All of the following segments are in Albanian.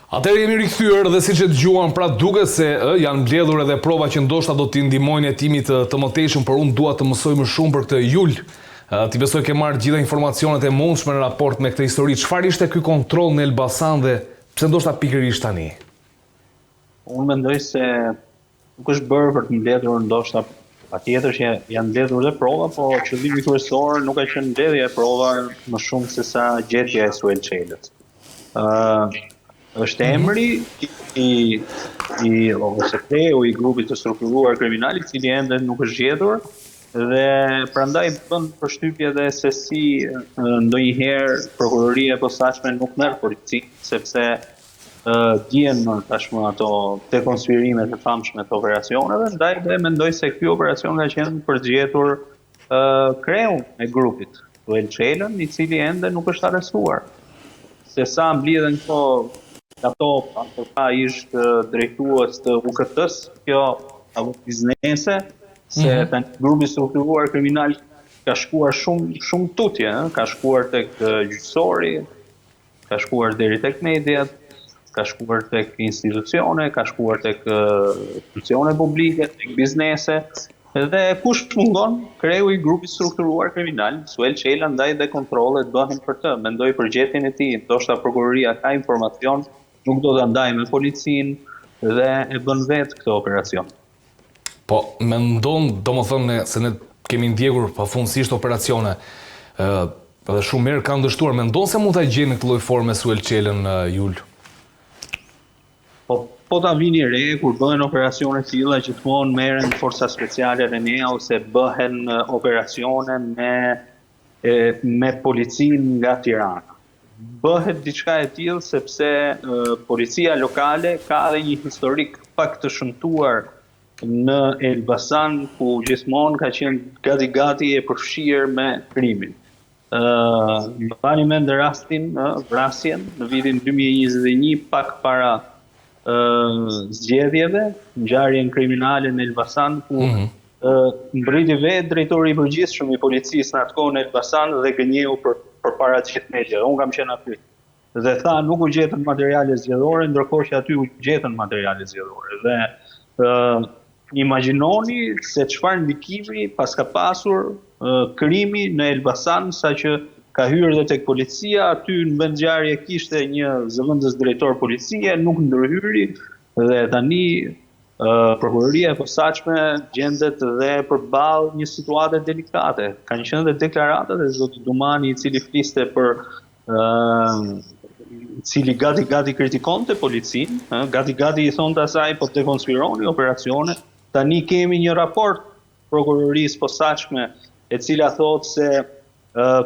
Atëherë jemi rikthyer dhe siç e dëgjuam, pra duket se ë, janë mbledhur edhe prova që ndoshta do t'i ndihmojnë hetimit të, të mëtejshëm, por unë dua të mësoj më shumë për këtë Jul. Ë, ti besoj ke marrë gjitha informacionet e mundshme në raport me këtë histori. Çfarë ishte ky kontroll në Elbasan dhe pse ndoshta pikërisht tani? Unë mendoj se nuk është bërë për të mbledhur ndoshta patjetër që janë mbledhur dhe prova, po qëllimi kryesor nuk ka qenë mbledhja e provave më shumë se sa gjetja e Suel Çelës. Ë uh, është mhm. emri i i ose kreu i grupit të strukturuar kriminal i cili ende nuk është gjetur dhe prandaj bën përshtypje dhe se si ndonjëherë prokuroria e posaçme nuk merr policinë sepse dihen më tashmë ato dekonspirimet e famshme të operacioneve, ndaj dhe mendoj se ky operacion ka qenë për të gjetur uh, kreun e grupit, Suel Çelën, i cili ende nuk është arrestuar. Se sa mblidhen këto laptop apo ka ish drejtues të UKT-s, kjo apo biznese, se mm -hmm. tani grupi i strukturuar kriminal ka shkuar shumë shumë tutje, ka shkuar tek gjyqësori, ka shkuar deri tek mediat, ka shkuar tek institucione, ka shkuar tek institucione publike, tek biznese, dhe kush mungon kreu i grupit strukturuar kriminal, Suel Çela, ndaj dhe kontrollet bëhen për të. Mendoj për gjetjen e tij, ndoshta prokuroria ka informacion, nuk do ta ndajë me policinë dhe e bën vetë këtë operacion. Po, mendon, domethënë, ne, se ne kemi ndjekur pafundësisht operacione, ë dhe shumë herë kanë dështuar, mendon se mund ta gjejnë në këtë lloj forme Suel Çelën, Jul? Po, po ta vini re, kur bëhen operacione të tilla, gjithmonë merren forca speciale RENEA ose bëhen operacione me e, me policinë nga Tirana. Bëhet diçka e tillë sepse policia lokale ka edhe një historik pak të shëmtuar në Elbasan ku gjithmonë ka qenë gati gati e përfshirë me krimin. Ë mbani mend rastin, ë vrasjen në vitin 2021 pak para ë zgjedhjeve, ngjarjen kriminale në Elbasan ku mm -hmm. Mbërriti vetë drejtori i përgjithshëm i policisë në atë kohë në Elbasan dhe gënjeu për përpara të gjithë mediave. Unë kam qenë aty. Dhe tha nuk u gjetën materiale zgjedhore, ndërkohë që aty u gjetën materiale zgjedhore. Dhe ë imagjinoni se çfarë ndikimi paska pasur krimi në Elbasan saqë ka hyrë dhe tek policia, aty në vendngjarje kishte një zëvendës drejtor policie, nuk ndërhyri dhe tani Prokuroria e Posaçme gjendet dhe përballë një situate delikate. Kanë qenë dhe deklaratat e zotit Dumani i cili fliste për ë i cili gati gati kritikonte policinë, ë gati gati i thonte asaj po dekonspironi operacione. Tani kemi një raport prokurorisë posaçme e cila thotë se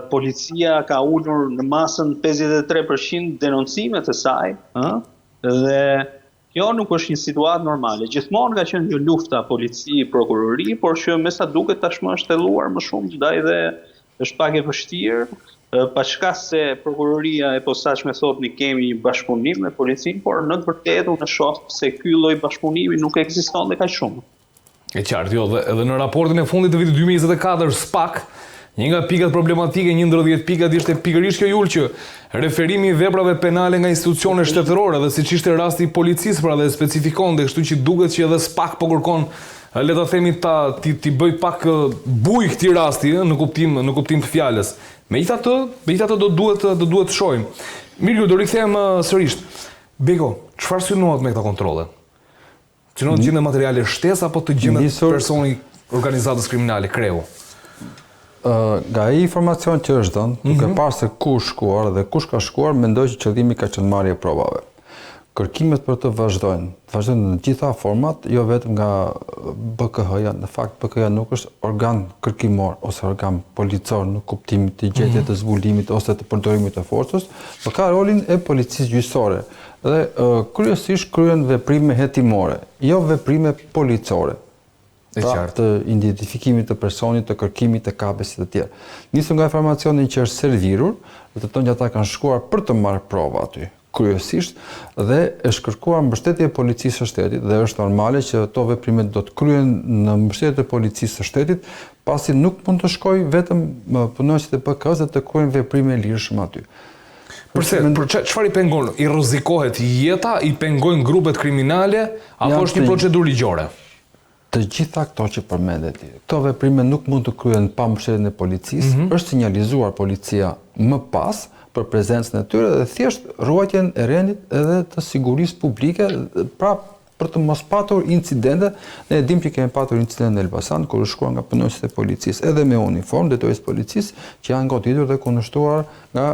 policia ka ulur në masën 53% denoncimet e saj, ë dhe Kjo nuk është një situatë normale. Gjithmonë ka qenë një lufta polici prokurori, por që me sa duket tashmë është thelluar më shumë, ndaj dhe është pak e vështirë, paçka se prokuroria e posaçme thotë ne kemi një bashkëpunim me policinë, por në të vërtetë unë shoh se ky lloj bashkëpunimi nuk ekziston dhe kaq shumë. E qartë, jo, dhe edhe në raportin e fundit të vitit 2024, SPAK, një nga pikat problematike, një ndër 10 pikat ishte pikërisht kjo Jul që referimi i veprave penale nga institucione shtetërore dhe siç ishte rasti i policisë, pra dhe specifikonte, kështu që duket që edhe SPAK po kërkon le ta themi ta t'i t'i bëj pak bujë këtij rasti, ë, në kuptim në kuptim të fjalës. Megjithatë, megjithatë do duhet do duhet të shohim. Mirë, Jul, do rikthehem sërish. Bego, çfarë synohet me këto kontrolle? Synohet të gjenden materiale shtesë apo të gjendet personi i organizatës kriminale, kreu? Nga ai informacion që është dhënë, duke mm -hmm. parë se ku është shkuar dhe kush ka shkuar, mendoj që qëllimi ka qenë marrja e provave. Kërkimet për të vazhdojnë, vazhdojnë në të gjitha format, jo vetëm nga BKH-ja, në fakt BKH-ja nuk është organ kërkimor ose organ policor në kuptim të gjetjes mm -hmm. të zbulimit ose të përdorimit të forcës, por ka rolin e policisë gjyqësore. Dhe kryesisht kryen veprime hetimore, jo veprime policore. E pra, qartë. Të identifikimit të personit, të kërkimit, të kapjes e të tjerë. Nisur nga informacioni që është servirur, vërteton që ata kanë shkuar për të marrë prova aty, kryesisht, dhe është kërkuar mbështetje e policisë së shtetit dhe është normale që ato veprime do të kryhen në mbështetje të policisë së shtetit, pasi nuk mund të shkojë vetëm punonjësit e BKH-së dhe të kryejnë veprime lirshëm aty. Përse, për çfarë i pengon? I rrezikohet jeta, i pengojnë grupet kriminale apo është një procedurë ligjore? Të gjitha këto që përmende ti. Këto veprime nuk mund të kryhen pa mbështetjen e policisë, mm -hmm. është sinjalizuar policia më pas për prezencën e tyre dhe thjesht ruajtjen e rendit edhe të sigurisë publike, pra për të mos patur incidente, ne e dimë që kemi patur incidente në Elbasan kur është shkuar nga punonjësit e policisë edhe me uniformë, drejtorisë së policisë, që janë goditur dhe kundërshtuar nga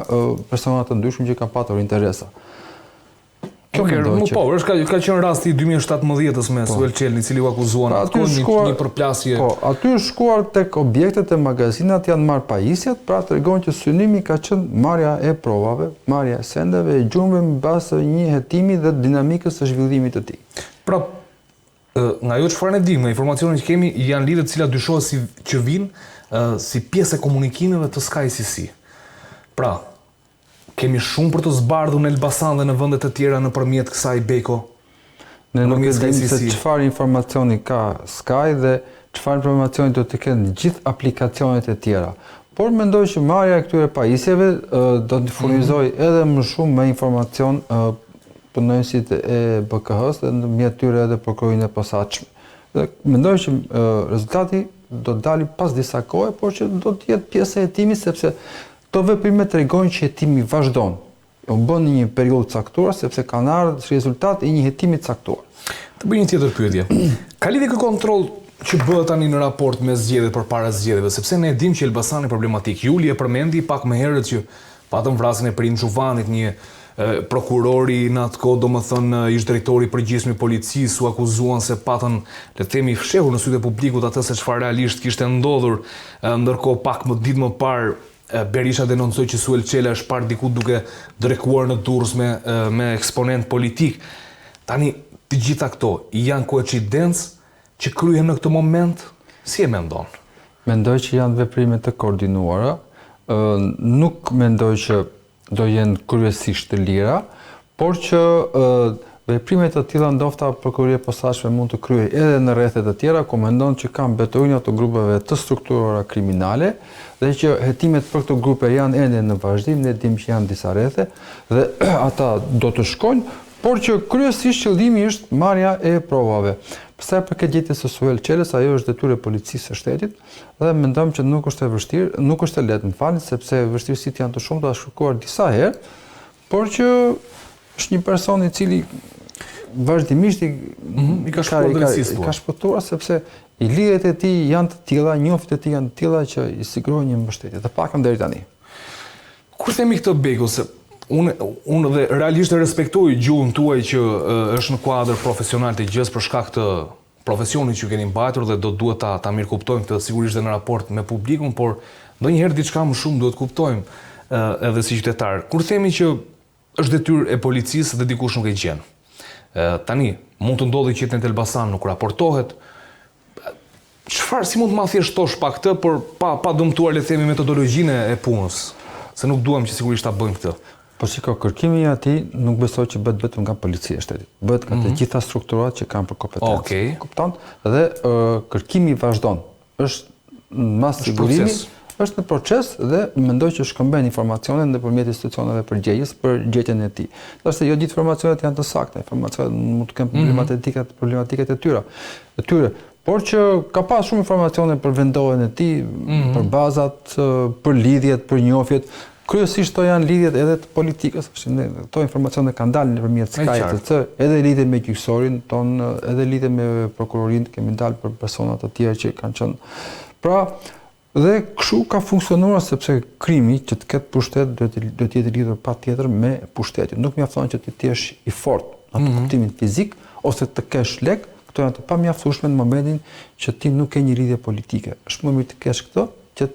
persona të ndryshëm që kanë patur interesa. Kjo okay, mendoj që... Po, është ka, ka qenë rasti i 2017-ës me po. Suel Çelën, i cili u akuzua në atë kohë një, një përplasje. Po, aty është shkuar tek objektet e magazinat janë marrë pajisjet, pra tregon që synimi ka qenë marrja e provave, marrja e sendeve, e gjurmëve në bazë të një hetimi dhe dinamikës së zhvillimit të tij. Pra, nga ajo çfarë ne dimë, nga informacionet që kemi, janë lidhje të cilat dyshohet si që vijnë si pjesë e komunikimeve të Sky ECC. Pra, Kemi shumë për të zbardhur në Elbasan dhe në vende të tjera nëpërmjet kësaj Bejko. Ne nuk e dimë se çfarë informacioni ka Sky dhe çfarë informacioni do të kenë gjithë aplikacionet e tjera. Por mendoj që marrja e këtyre pajisjeve do të furnizojë mhm. edhe më shumë me informacion punonjësit e BKH-së dhe ndërmjet tyre edhe prokurorinë e posaçme. Dhe mendoj që rezultati do të dali pas disa kohe, por që do të jetë pjesë e hetimit sepse Këto veprime tregojnë që hetimi vazhdon, u bën në një periudhë të caktuar sepse kanë ardhur si rezultat i një hetimi të caktuar. Të bëj një tjetër pyetje. Ka lidhje ky kontroll që bëhet tani në raport me zgjedhjet përpara zgjedhjeve, sepse ne e dimë që Elbasani problematik. Juli e përmendi pak më herët që patëm vrasjen e Princ Xhuvanit, një prokurori në atë kohë, domethënë ish drejtori i përgjithshëm i policisë u akuzuan se patën, le të themi, fshehur në sytë e publikut atë se çfarë realisht kishte ndodhur. Ndërkohë pak më ditë më parë Berisha denoncoi që Suel Çela është parë diku duke drekuar në Durrës me me eksponentë politikë. Tani të gjitha këto janë koincidencë që kryhen në këtë moment? Si e mendon? Mendoj që janë veprime të koordinuara. Nuk mendoj që do jenë kryesisht të lira, por që veprime të tilla ndofta prokuroria e posaçme mund të kryejë edhe në rrethe të tjera ku mendon që ka mbeturina të grupeve të strukturuara kriminale dhe që hetimet për këto grupe janë ende në vazhdim, ne dimë që janë disa rrethe dhe ata do të shkojnë, por që kryesisht qëllimi është marrja e provave. Për sa i përket gjetjes së Suel Çelës, ajo është detyrë e policisë së shtetit, Dhe mendojmë që nuk është e vështirë, nuk është e lehtë, më falni, sepse vështirësitë janë të shumta, është kërkuar disa herë, por që është një person i cili vazhdimisht i, mm -hmm, i ka shpëtuar drejtësisë. I ka shpëtuar sepse i lidhjet e tij janë të tilla, njohjet e tij janë të tilla që i sigurojnë një mbështetje, të paktën deri tani. Kur themi këtë Bejko se unë unë dhe realisht e respektoj gjuhën tuaj që është në kuadër profesional të gjësë për shkak të profesionit që keni mbajtur dhe do duhet ta ta mirëkuptojmë këtë sigurisht dhe në raport me publikun, por ndonjëherë diçka më shumë duhet kuptojmë edhe si qytetar. Kur themi që është detyrë e policisë dhe dikush nuk e gjen. Tani, mund të ndodhi që në Elbasan nuk raportohet. Çfarë si mund të ma thjeshtosh pak këtë, por pa pa dëmtuar le të themi metodologjinë e punës, se nuk duam që sigurisht ta bëjmë këtë. Po shiko, kërkimi i atij nuk besoj që bëhet vetëm nga policia e shtetit. Bëhet nga të mhm. gjitha strukturat që kanë për kompetencë. Okej. Kupton? Dhe kërkimi vazhdon. Është mas sigurimi, është në proces dhe mendoj që shkëmben informacione nëpërmjet institucioneve përgjegjës për gjetjen e tij. Tash jo gjithë informacionet janë të sakta, informacionet mund të kenë mhm. problematikat, problematikat e tyre. E tyre, por që ka pas shumë informacione për vendndodhjen e tij, mm -hmm. për bazat, për lidhjet, për njohjet. Kryesisht këto janë lidhjet edhe të politikës, këto informacione kanë dalë nëpërmjet Sky ECC, edhe lidhje me gjyqësorin tonë, edhe lidhje me prokurorinë, kemi dalë për persona të tjerë që kanë qenë. Pra, dhe kështu ka funksionuar sepse krimi që të ketë pushtet duhet të duhet të jetë i lidhur patjetër me pushtetin. Nuk mjafton që ti të jesh i fortë në atë mm -hmm. kuptimin fizik ose të kesh lek, këto janë të pamjaftueshme në momentin që ti nuk ke një lidhje politike. Është më mirë të kesh këtë që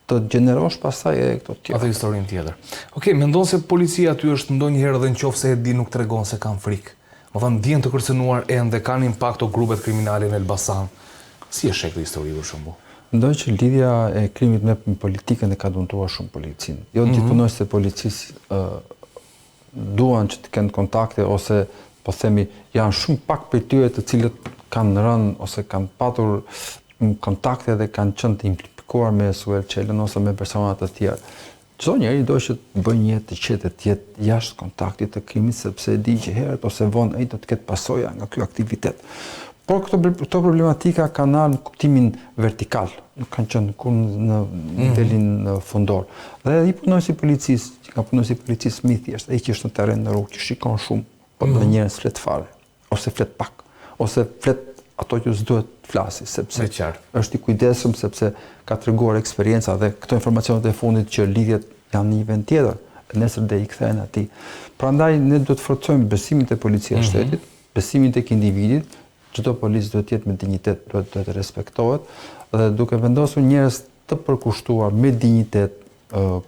të gjenerosh pastaj edhe këto të tjera. Atë historinë tjetër. Okej, mendon se policia aty është ndonjëherë dhe në qoftë se e di nuk tregon se kanë frikë. Domethënë ndihen të kërcënuar ende, kanë impakt këto grupet kriminale në Elbasan. Si e sheh këtë histori për shembull? Mendoj që lidhja e krimit me politikën e ka dëmtuar shumë policinë. Jo të gjithë mhm. punonjësit e policisë duan që të kenë kontakte ose po themi janë shumë pak prej tyre të cilët kanë rënë ose kanë patur kontakte dhe kanë qenë të implikuar me Suel Çelën ose me persona të tjerë. Çdo njeri do që të bëjë një jetë të qetë, të jetë jashtë kontaktit të krimit sepse e di që herët ose vonë ai do të ketë pasoja nga ky aktivitet. Por këto këto problematika kanë ardhur në kuptimin vertikal, nuk kanë qenë kurrë në mhm. nivelin mm -hmm. fundor. Dhe ai punonjësi i policisë, që nga punonjësi i policisë më i thjeshtë, ai që është në terren në rrugë, që shikon shumë, po mm -hmm. ndonjëherë s'flet fare, ose flet pak, ose flet ato që s'duhet të flasi, sepse është i kujdesshëm sepse ka treguar eksperienca dhe këto informacionet e fundit që lidhjet janë në një vend tjetër, nesër do i kthehen atij. Prandaj ne duhet të forcojmë besimin te policia e mm -hmm. shtetit, besimin tek individi, çdo polic duhet të jetë me dinjitet, duhet duhet të respektohet dhe duke vendosur njerëz të përkushtuar me dinjitet,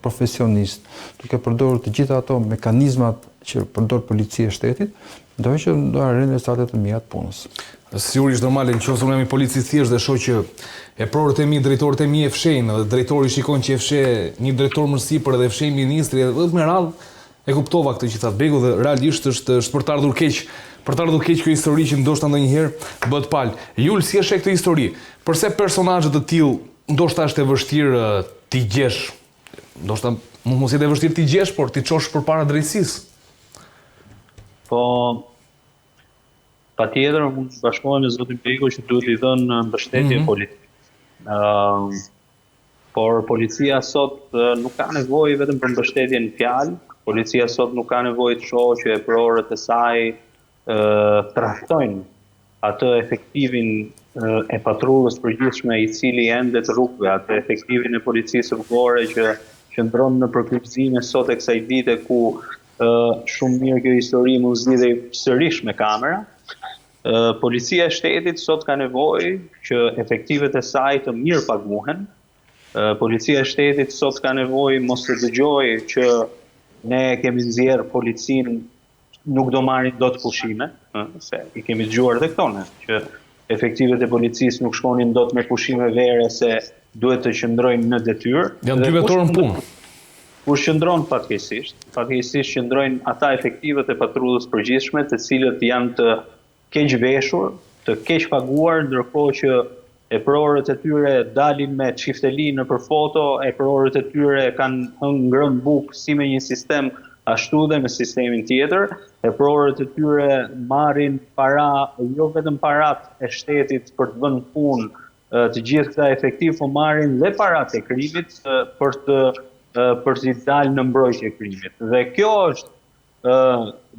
profesionist, duke përdorur të gjitha ato mekanizmat që përdor policia e shtetit, mendoj që do arrijnë rezultate të mira të punës. Sigurisht normale, në qoftë se unë jam një polic i thjeshtë dhe shoh që eprorët e mi, drejtorët e mi e fshehin dhe drejtori shikon që e fsheh një drejtor më sipër dhe e fsheh ministri edhe me radhë, E kuptova këtë që tha Begu dhe realisht është është për të ardhur keq, për të ardhur keq kjo histori që ndoshta ndonjëherë bëhet palë. Jul, si e sheh këtë histori? Përse personazhe të tillë ndoshta është e vështirë t'i gjesh? Ndoshta mund mos jetë e vështirë t'i gjesh, por t'i çosh përpara drejtësisë. Po patjetër unë bashkohem me zotin Begu që duhet t'i dhënë mbështetje mm -hmm. politike. Ëm uh, Por policia sot nuk ka nevojë vetëm për mbështetje në fjalë, policia sot nuk ka nevojë të shohë që eprorët e saj tradhtojnë atë efektivin e patrullës përgjithshme i cili endet rrugëve, atë efektivin e policisë rrugore që qëndron në përkryqëzime sot e kësaj dite ku shumë mirë kjo histori mund zgjidhej sërish me kamera. Policia e shtetit sot ka nevojë që efektivët e saj të mirëpaguhen. Policia e shtetit sot ka nevojë mos të dëgjojë që ne kemi nxjerrë policinë nuk do marrin dot pushime, ë, se i kemi dëgjuar edhe këto ne, që efektivët e policisë nuk shkonin dot me pushime vere se duhet të qëndrojnë në detyrë. Janë 12 orë në punë. Kush qëndron fatkeqësisht? Fatkeqësisht qëndrojnë ata efektivët e patrullës përgjithshme, të cilët janë të keqveshur, të keqpaguar, ndërkohë që eprorët e tyre dalin me çifteli nëpër foto, eprorët e tyre kanë ngrënë bukë si me një sistem ashtu dhe me sistemin tjetër, eprorët e tyre marrin para, jo vetëm parat e shtetit për të vënë punë të gjithë këta efektivë, po marrin dhe paratë e krimit për të për t'i dalë në mbrojtje krimit. Dhe kjo është ë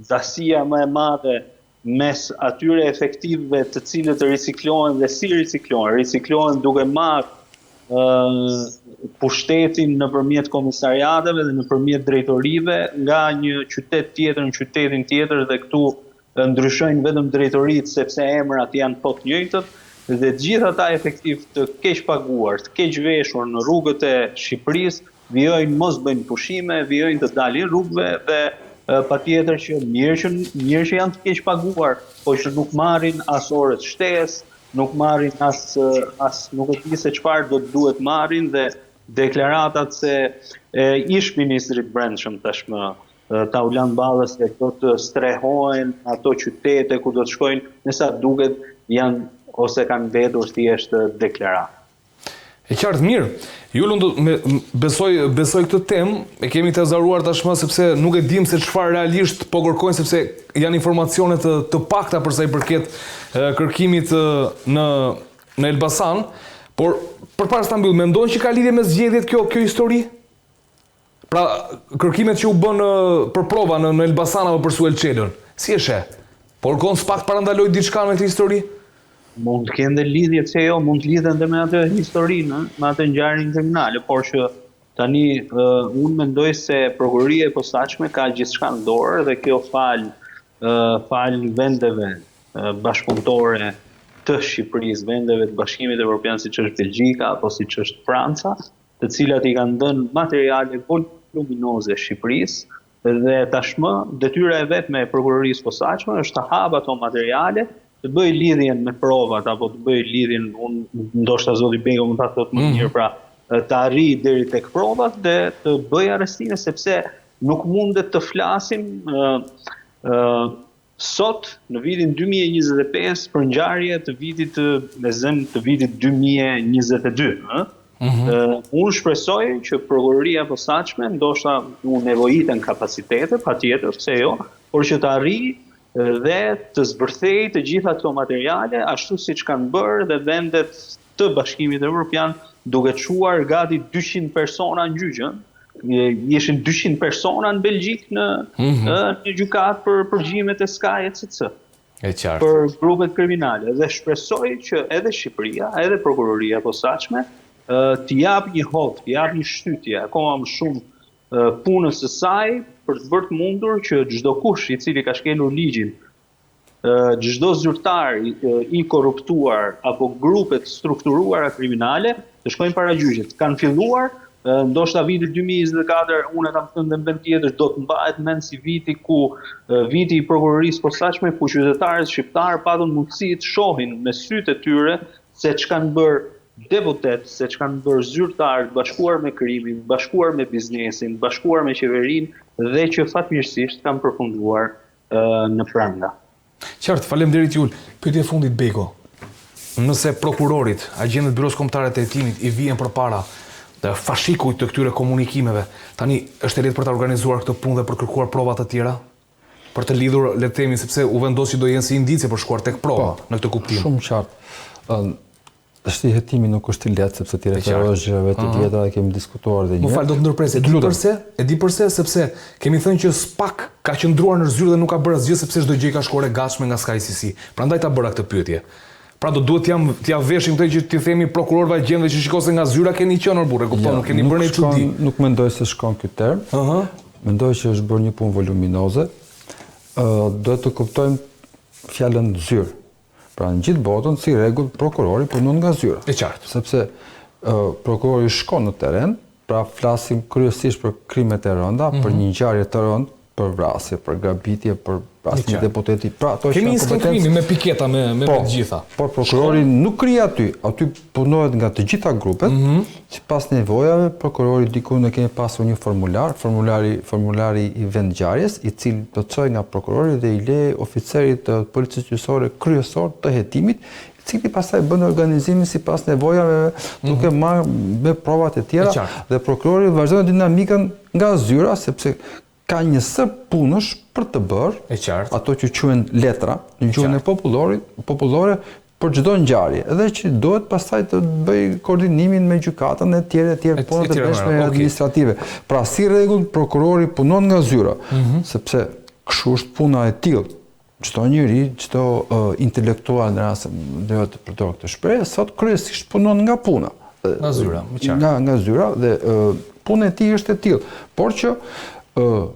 dasia më e madhe mes atyre efektivëve të cilët riciklohen dhe si riciklohen, riciklohen duke marrë ë pushtetin nëpërmjet komisariateve dhe nëpërmjet drejtorive nga një qytet tjetër në qytetin tjetër dhe këtu ndryshojnë vetëm drejtoritë sepse emrat janë po të njëjtët dhe të gjithë ata efektivë të keqpaguar, të keqveshur në rrugët e Shqipërisë vijojnë mos bëjnë pushime, vijojnë të dalin rrugëve dhe patjetër që mirë që mirë që janë të keqpaguar, po që nuk marrin as orët shtesë, nuk marrin as as nuk e di se çfarë do të duhet marrin dhe deklaratat se e, ish ministrit brendshëm tashmë Taulant Ballës se do të strehohen ato qytete ku do të shkojnë, me sa duket janë ose kanë mbetur thjesht deklarata. E qartë mirë. Ju do me besoj besoj këtë temë e kemi të ezauruar tashmë sepse nuk e dimë se çfarë realisht po kërkojnë sepse janë informacione të të pakta për sa i përket kërkimit në në Elbasan, por përpara se ta mbyll, mendon që ka lidhje me zgjedhjet kjo kjo histori? Pra, kërkimet që u bënë për prova në, në Elbasan apo për Suel Çelën, si e sheh? Po kërkon SPAK të parandalojë diçka me këtë histori? Mund të kenë dhe lidhje, pse jo, mund të lidhen dhe me atë historinë, me atë ngjarjen kriminale, por që tani uh, unë mendoj se prokuroria e posaçme ka gjithçka në dorë dhe kjo falë uh, falë vendeve uh, bashkëpunëtore të Shqipërisë, vendeve të Bashkimit Evropian siç është Belgjika apo siç është Franca, të cilat i kanë dhënë materiale voluminoze Shqipërisë dhe tashmë detyra e vetme e prokurorisë së posaçme është të hapë ato materiale, të bëjë lidhjen me provat apo të bëjë lidhjen, unë ndoshta zoti Bego mund ta thotë më mhm. mirë, pra të arrijë deri tek provat dhe të bëjë arrestime sepse nuk mundet të flasim ë ë Sot, në vitin 2025, për ngjarje të vitit të, e zëmë, të vitit 2022, ë? Mm -hmm. Unë shpresoj që prokuroria e posaçme ndoshta u nevojiten kapacitete, patjetër, pse jo, por që të arrijë dhe të zbërthejë të gjitha këto materiale ashtu siç kanë bërë dhe vendet të Bashkimit Evropian duke çuar gati 200 persona në gjyq, ë? Ishin 200 persona në Belgjikë në mm -hmm. në gjykatë për përgjimet e Sky ECC. E qartë. Për grupet kriminale dhe shpresoj që edhe Shqipëria, edhe prokuroria e posaçme t'i japë një hov, t'i japë një shtytje akoma më shumë punës së saj për të bërë të mundur që çdokush i cili ka shkelur ligjin çdo zyrtar i korruptuar apo grupe të strukturuara kriminale të shkojnë para gjyqit. Kanë filluar, ndoshta viti 2024, unë e kam thënë dhe në vend tjetër, do të mbahet mend si viti ku viti i prokurorisë së posaçme ku qytetarët shqiptarë patën mundësi të shohin me sytë e tyre se ç'kanë bërë deputetë, se ç'kanë bërë zyrtarë të bashkuar me krimin, të bashkuar me biznesin, të bashkuar me qeverinë dhe që fatmirësisht kanë përfunduar në pranga. Qartë, faleminderit Jul. Pyetje e fundit Bejko. Nëse prokurorit, agjentët e Byrosë Kombëtare të Hetimit i vihen përpara fashikujt të këtyre komunikimeve, tani është e lehtë për ta organizuar këtë punë dhe për të kërkuar prova të tjera? Për të lidhur, le të themi, sepse u vendos që do jenë si indicie për shkuar tek prova po, në këtë kuptim. Shumë qartë. Tashti hetimi nuk është i lehtë sepse t'i referohesh gjërave të vjetra dhe kemi diskutuar dhe një. Më fal, do të ndërpres. E di përse? E di përse? Sepse kemi thënë që SPAK ka qëndruar në zyrë dhe nuk ka bërë asgjë sepse çdo gjë i ka shkuar e gatshme nga Sky ECC. Prandaj ta bëra këtë pyetje. Pra do duhet t'ia t'ia veshim këtë që t'i themi prokurorëve agjentëve që shiko se nga zyra keni qenë or burrë, e kupton, jo, nuk keni bërë ndonjë çudi. Nuk mendoj se shkon ky term. Ëh. Mendoj që është bërë një punë voluminoze. Ë duhet të kuptojmë fjalën zyrë. Pra në gjithë botën, si rregull, prokurori punon nga zyra. E qartë. Sepse prokurori shkon në terren, pra flasim kryesisht për krimet e rënda, mm -hmm. për mhm. një ngjarje të rëndë, për vrasje, për grabitje, për vrasje deputeti, pra ato që janë kompetencë. Kemi me piketa me me po, të gjitha. Por prokurori nuk rri aty, aty punohet nga të gjitha grupet, mm -hmm. sipas nevojave, prokurori diku ne kemi pasur një formular, formulari formulari i vendngjarjes, i cili plotësohej nga prokurori dhe i lehej oficerit të policisë gjyqësore kryesor të hetimit, i cili pastaj bën organizimin sipas nevojave, duke mm -hmm. marrë me provat e tjera dhe prokurori vazhdon dinamikën nga zyra sepse ka një sërë punësh për të bërë, e qartë. ato që quhen letra në gjuhën e popullorit, popullore për çdo ngjarje, edhe që duhet pastaj të bëjë koordinimin me gjykatën e tjerë e tjerë punët e brendshme okay. administrative. Pra si rregull prokurori punon nga zyra, mm -hmm. sepse kështu është puna e tillë. Çdo njeri, çdo uh, intelektual në rast se duhet të përdor këtë shprehje, sot kryesisht punon nga puna. Nga zyra, më qartë. Nga nga zyra dhe uh, puna e tij është e tillë. Por që uh,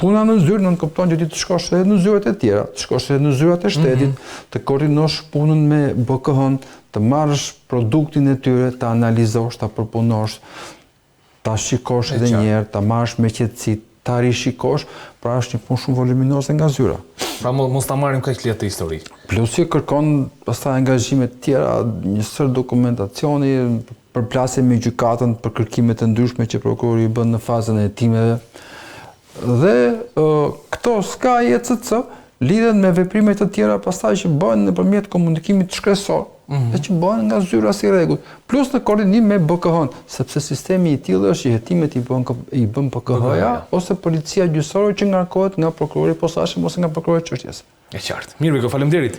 puna në zyrë nënkupton që ti të shkosh edhe në zyrat e tjera, të shkosh edhe në zyrat e shtetit, mm -hmm. të koordinosh punën me BKH-n, të marrësh produktin e tyre, ta analizosh, ta përpunosh, ta shikosh edhe një herë, ta marrësh me qetësi, ta rishikosh, pra është një punë shumë voluminoze nga zyra. Pra mos ta marrim kaq lehtë këtë histori. Plus që kërkon pastaj angazhime të tjera, një sërë dokumentacioni, përplasje me gjykatën për kërkimet e ndryshme që prokurori bën në fazën e hetimeve. Dhe këto Sky ECC lidhen me veprime të tjera pastaj që bëhen nëpërmjet komunikimit shkresor mm -hmm. dhe që bëhen nga zyra si rregull, plus në koordinim me BKH-n, sepse sistemi i tillë është që hetimet i bën i bën BKH-ja ose policia gjyqësore që ngarkohet nga prokurori i posaçëm ose nga prokurori i çështjes. E qartë. Mirë, Bejko, faleminderit.